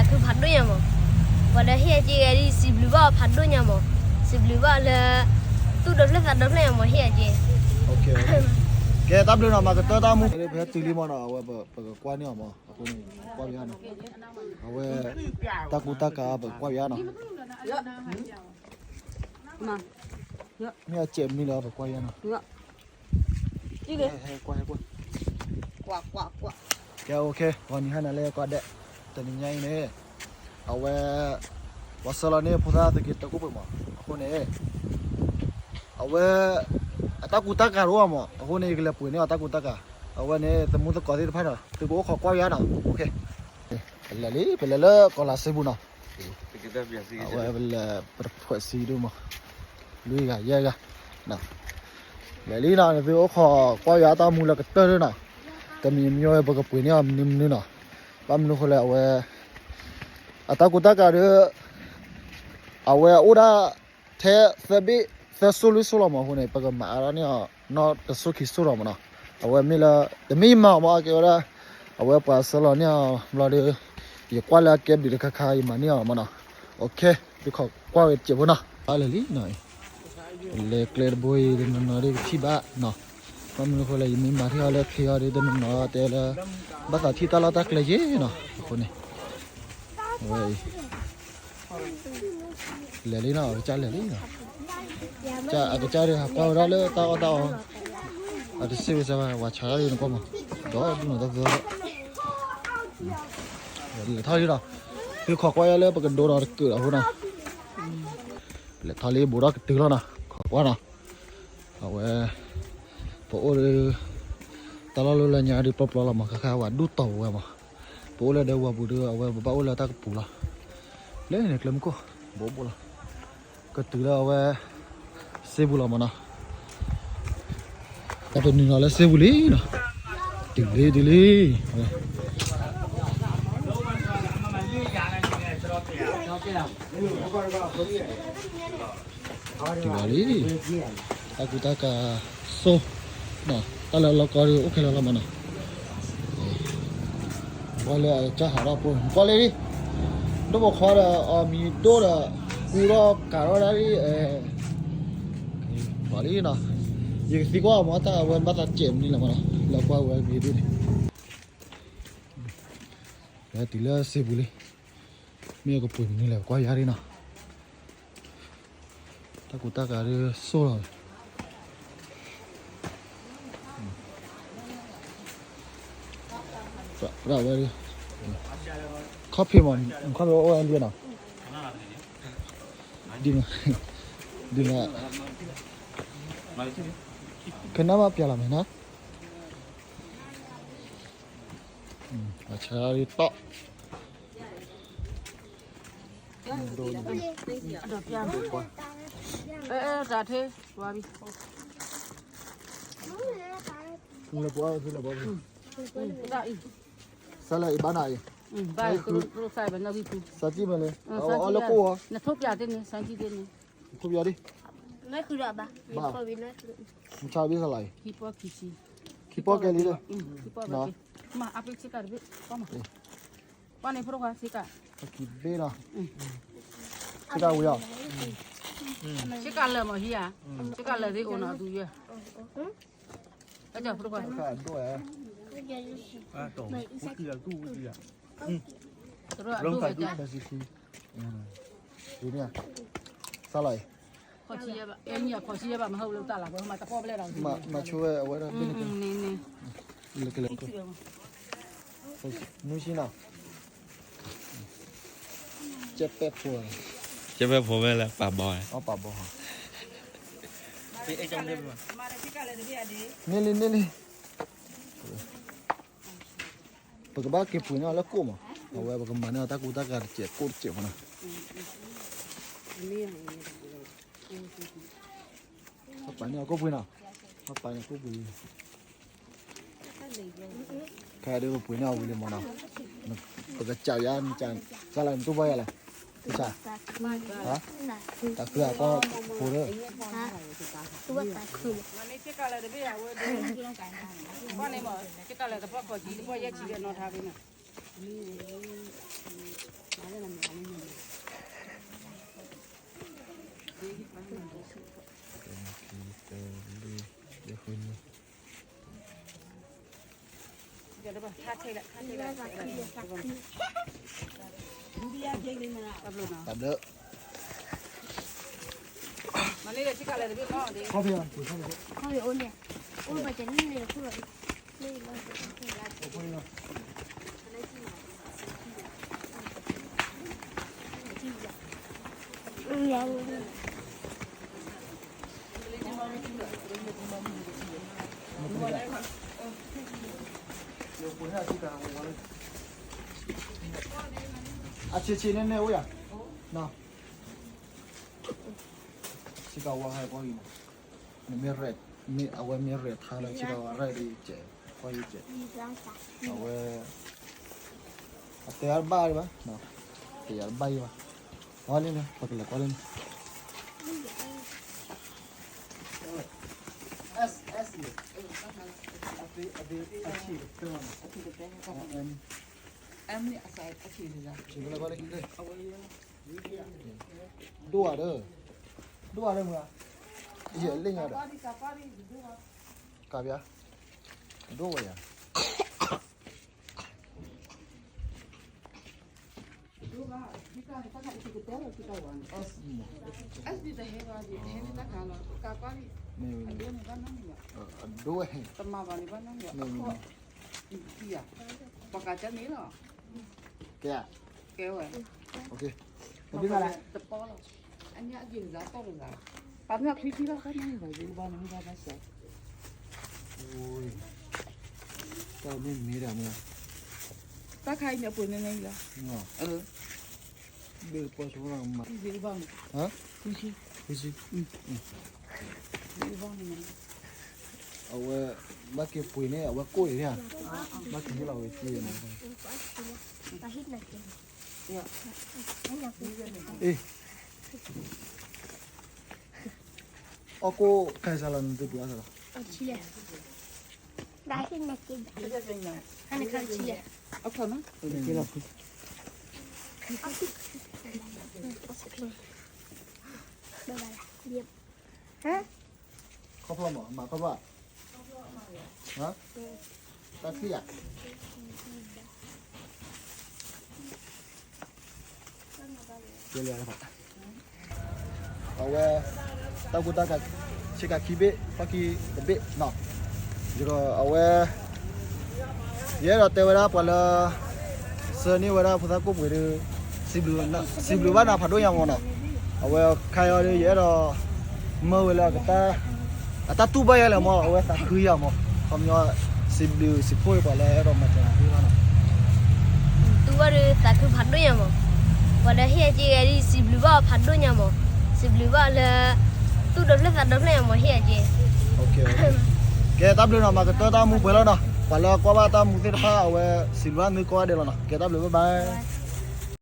ဖးဒိၣ်ညါမး, ပှၤဒီးဟ့ၣ်အက့ဂၤဒ် စံးဘျုးဘၣ်အီၤဖးဒိၣ်ညါမး, စံးဘျုးဘၣ်အီၤလၢ သူၣ်ဒိးဖျၢၣ်သးဒိးဖျၢၣ်ညါမး ဟ့ၣ်အက့. ကဲတၢ်ဘျုးနီၤ မၤကတၢၢ်တၢ်မူ ဖဲတုၤလံမးနီၤ အဝဲပကကွၢ်န့ၢ်အီၤမး အဃိန့ၣ် ကွၢ်ပယါနီၤ, အဝဲ တၢ်ကူတၢ်ကၤပကကွၢ်ပယါနီၤ. မ့ၢ်အစဲးမနုၤလၢပကွၢ်ပယါနီၤ. ဟဲကွၢ်ဟဲကွၢ်, ကဲ OK ဂီၤနံၤဟါနၤလၢကွၢ်ဒဲး, တနံၤညါအံၤန့ၣ် အဝဲ ပှၤဆှၢလီၤန့ၢ်ဖိသၣ်သုးက့တၢ်ကူၣ်ပှဲၤမး အဃိန့ၣ် အဝဲ အတၢ်ကူတၢ်ကၤတအိၣ်မး အဃိန့ၣ် ယကလဲၤပှ့ၤန့ၢ်အီၤတၢ်ကူတၢ်ကၤ, အဝဲန့ၣ် သမူသကိးသ့ၣ်တဖၣ်နီၤ သုကအိၣ်ခိးကွၢ်ပယါနီၤ OK. ပလဲၤလံ ပလဲၤလၢကီၢ်လၤစ့ပူၤနီၤ, အဝဲပလဲၤပတဖှဲးစံဒိၣ်မး, လွံၢ်ဂၤယဲၢ်ဂၤ လဲၤလံနီၤ သုအိၣ်ခိးကွၢ်ပယါတၢ်မူလၢကတၢၢ်ဒၣ်နီၤ, တမံၤမံၤဝဲပကပှ့ၤန့ၢ်အီၤမနုၤမနုၤနီၤ, ဘၣ်မနုၤဃိလဲၣ် အဝဲ အတၢ်ကူတၢ်ကၤဒီး အဝဲအိၣ်ဒၣ် ထဲသၢဘ့ၣ်သၢစိၣ်လွံၢ်စိၣ်လီၤမး အဃိန့ၣ် ပကမၤအါထီၣ်န့ၢ်အီၤ နီၢ်တစိၢ်ခံစိၣ်လီၤမးနီၤ, အဝဲမ့ၢ်လၢ တမ့ၢ်ယမၤအီၤမး အကဲဝဲဒၣ် အဝဲပှၤဆှၢလီၤန့ၢ်အီၤဘျီဒီး ယကွၢ်လၢအကဲဘျုးတခါခါ ယမၤန့ၢ်အီၤမးနီၤ, OK သုခိးကွၢ်ဝဲတစဲးဖိနီၤ, လဲၤလံနီၤ, လဲၤကျဲတဘိအံၤ တနီၤနီၤဒ်ပထံၣ်ဘၣ်နီၤ, ဘၣ်မနုၤအဃိလဲၣ် ယမ့ၢ်မၤထံၣ်အီၤလၢချ့အီၤဒီး တနီၤနီၤတဲလၢ ဘၣ်သးထံၣ်တၢ်လီၢ်တၢ်ကျဲယဲနီၤ အဃိန့ၣ် အဝဲအံၤ လဲၤလံနီၤ အကစၢ်လဲၤလံနီၤ, အကစၢ်ဒီးဟးကွၢ်ဝဲဒၣ်လၢတၢ်အီၣ်တၢ်အီ, အတစ့ဝဲစဲဘၣ် ဝၤဆါဒၣ်လံနကွၢ်မး, ဒီဒူၣ်နီၤတၢ်သၢ, လဲၤထီၣ်လံနီၤ, သုခိးကွၢ်ယါလၢပကဒိဒီးတကုာ်အဃိနီၤ, ပလဲၤထီၣ်လံဘူးဒီးကတုၤလီၤနီၤ ခိးကွၢ်နီၤ, အဝဲ ပအိၣ်ဒီး တၢ်လီၢ်လၢညါဒီးပျီပျီလီၤမး ခါခါဝဲဒူၣ်တီၢ်ပဝဲမး, ပအိၣ်လၢဒဲဝၤပူၤဒီး အဝဲပဘၣ်အိၣ်လၢတၢ်ကပူၤလီၤ, လၢန့ၣ်ကျဲမုၢ်ခိၣ် ဘိးဘိးလီၤ, ကတုၤလၢအဝဲ စ့ပူၤလီၤမးနီၤ, ပတနုာ်လီၤလၢစ့ပူၤလံနီၤ, တုၤလံတုၤလံ တုၤလံ, တၢ်ကူတၢ်ကၤစိ, တၢ်လၢလီၢ်ကီၢ်ဒီးအိၣ်ခဲလၢာ်လီၤမးနီၤ, ကွၢ်လၢအကစၢ်ဟးထီၣ်ဖိ ကွၢ်လၢလံ, ဒိၣ်ပိာ်ခွါဒီးအမံၤဒိၣ်ဒီး ကူထီၣ်ကၤထီၣ်ဒၣ်လံ, ပှၤလံနီၤ, ယကသံကွၢ်အီၤမး တၢ်အဝဲဘၣ်သးစဲးမနုၤလဲၣ်မးနီၤ လၢကွၢ်ဝဲမံၤဒိၣ်န့ၣ် တုၤလၢစ့ပူၤလံ, မ့ၢ်အကပှ့ၤမနုၤလဲၣ် ကွၢ်ယါဒ်နီၤ, တၢ်ကူတၢ်ကၤဒီးစိၢ်လီၤ, ပြဝဲ, ခီၣ်ဖံးမး ခီၣ်ဖံးအိၣ်ဝဲဒ်နီၤ, ဒ်နီၤ, ဒ်နီၤ, ကနၣ်မးပျၢ်လီၤမးနီၤ, အဆါဒ်တီၢ် တၢ်ထ့ ဝါဘံ, လၢပှၤလၢပှၤ, စးလၢအံၤဘၣ်နၤအံၤ, ဘၣ်, စးကံၢ်မးလၢ, နထိၣ်ပျၢ်သ့န့ၣ် စးကံၢ်သ့န့ၣ်, ထိၣ်ပျၢ်ဒ်, ဘၣ်, မဆါဘၣ်စးလၢအံၤ, ခံပီၢ်ကဲလံလၢ, မၤအါဖ့ဆ့ကၤတဘ့ၣ်, ကွၢ်န့ၣ်ဖိတခွါဆ့ကၤ, ကဘ့ၣ်လီၤ, ဆ့ကၤဝံၤအီၤ, ဆ့ကၤလၢာ်မ့ၢ်ဟံးဧါ, ဆ့ကၤလၢာ်သ့ၣ်အိၣ်နီၤသူယဲ, အဖိတခွါ, စးလီၤအံၤ, ခီၣ်ဆံယဲဘၣ် မၤဆိဝဲအဝဲဒၣ်, နုၤဆံနီၤ, ကဲပဲၢ်ဖိ, ကဲပဲၢ်ဖိဝဲလၢပာ်ဘီ, ပာ်ဘီ, န့ၢ်လံန့ၢ်လံ ပကဘၣ်က့ၤပှ့ၤန့ၢ်အီၤလၢကိၣ်မး, အဝဲပကမၤန့ၢ်အီၤတၢ်ကူတၢ်ကၤတစဲးကိၣ်တစဲးမးနီၤ, ပာ်န့ၢ်အီၤကိၣ်ပှ့ၤနီၤ, ပာ်န့ၢ်ကိၣ်ပှ့ၤ, ခဲအံၤဒ်ပပှ့ၤန့ၢ်အီၤဝံၤလံမးနီၤ, ပကစးယါ, စးလၢနတူၢ်ဘၣ်ယၤလဲၣ်, တၢ်ဃုအကီၢ်ဖိ, မ့ၢ်ဆ့ကၤလၢာ်တဘ့ၣ်အဝဲ, ကွၢ်န့ၣ်မး, ဆ့ကၤလၢာ်တပှၢ်ခီၣ်ဆံ တပှၢ်ယဲၢ်ဆံဒီးနီၢ်ထါဖဲန့ၣ်, တၢ်ဘျုး အဆံးဆံးန့ၣ်န့ၣ်အိၣ်ယၤ, ဆ့ကၤဝါဟဲကွၢ်အံၤ, နမ့ၢ်ရဲၣ်, မ့ၢ်အဝဲမ့ၢ်ရဲၣ်ထါလၢဆ့ကၤဝါရဲၣ်ဒီးကဲ, ကွၢ်အံၤကဲ, အဝဲ, အတဲအါတဘၣ်ဒံးဘၣ်, တဲအါတဘၣ်အံၤဘၣ်, အီၤလံန့ၣ် ပကလဲၤကွၢ်လံန့ၣ် ဒိၣ်ဧါဒီး, ဒိၣ်ဧါဒီးမုၢ်, ယအဲၣ်လၢညါဒီး, ဒိၣ်ဧါဒီး, ကးဘၣ်, ဒိၣ်ဝဲယၤ အဒိၣ်ဝဲ, ပှၤကၢ်န့ၣ်လီၤ, ကဲ, ကဲဝဲ, တပီလီၤ, အညါအက့ၤတစးတီၢ်တစး, ပှၤမ့ၢ်ချံခံဘၣ်ခါန့ၣ် ဘၣ်ဘၣ်စဲး, တၢ်မ့ၢ်မ့ၢ်ဒၣ်မ့ၢ်, တၢ်ခါအံၤန့ၣ်အပှ့ၤန့ၣ်န့ၣ်လီၤ, ဘ့ၣ်ပီၣ်ဆိမး, ဘ့ၣ်ဘၣ်န့ၣ်, ဘ့ၣ်ဘၣ်န့ၣ်, အဝဲ, ဘၣ်က့ၤပှ့ၤန့ၣ် အဝဲကိၣ်အံၤန့ၣ်, ဘၣ်က့ၤဟ့ၣ်လီၤဝဲက့ၤန့ၣ်, အ့, အီၣ်ကိၣ်ခါစၢ်လီၤနသုပှ့ၤအါစၢ်လီၤ, ခီဖျိမး မၤခီဖျိ, တၢ်ခံဧါ, အဝဲ, တၢ်ကူတၢ်ကး, ဆ့ကၤခံဘ့ၣ် ဖီၣ်ခံတဘ့ၣ်နီၤ, ယဒီးအဝဲ, ယအဲၣ်ဒိးတဲဝဲဒၣ်ပှၤလၢ, ဆှၢန့ၢ်ဝဲဒၣ်ဖိသၣ်ကိၣ်ပှ့ၤဒီး, စံးဘျုးဘၣ်နၤဖးဒိၣ်ညါမးနီၤ, အဝဲခါအံၤဒီး ယအဲၣ်ဒိး, မၢဝဲလၢအကတၢၢ်, အတၢ်တူၢ်ဘၣ်ယၤလၢမး အဝဲသးခုယၤမး, ခီပညီ, စံးဘျုးစံးဖှိၣ်ပှၤလၢအဲၣ်ဒိးမၤစၢၤသ့ၣ်တဖၣ်နီၤ, တူၢ်ဘၣ်ဒီးသးခုဖးဒိၣ်ညါမး, ပှၤလၢဟ့ၣ်အက့ၤဂဲၤဒ်စံးဘျုးဘၣ်အီၤဖးဒိၣ်ညါမး, စံးဘျုးဘၣ်အီၤလၢ, သူၣ်ဒိးဖျၢၣ်သးဒိးဖျၢၣ်ညါမးဟ့ၣ်အက့ၤ, ကဲတၢ်ဘျုးနီၤ မၤကတၢၢ်တၢ်မူပှဲၤလီၤနီၤ ပှၤလၢကွၢ်ဘၣ်တၢ်မူသ့ၣ်တဖၣ်အဝဲ, စံးဘျုးဘၣ်သုကိးဂၤဒဲးလီၤနီၤ ကဲတၢ်ဘျုး bye bye.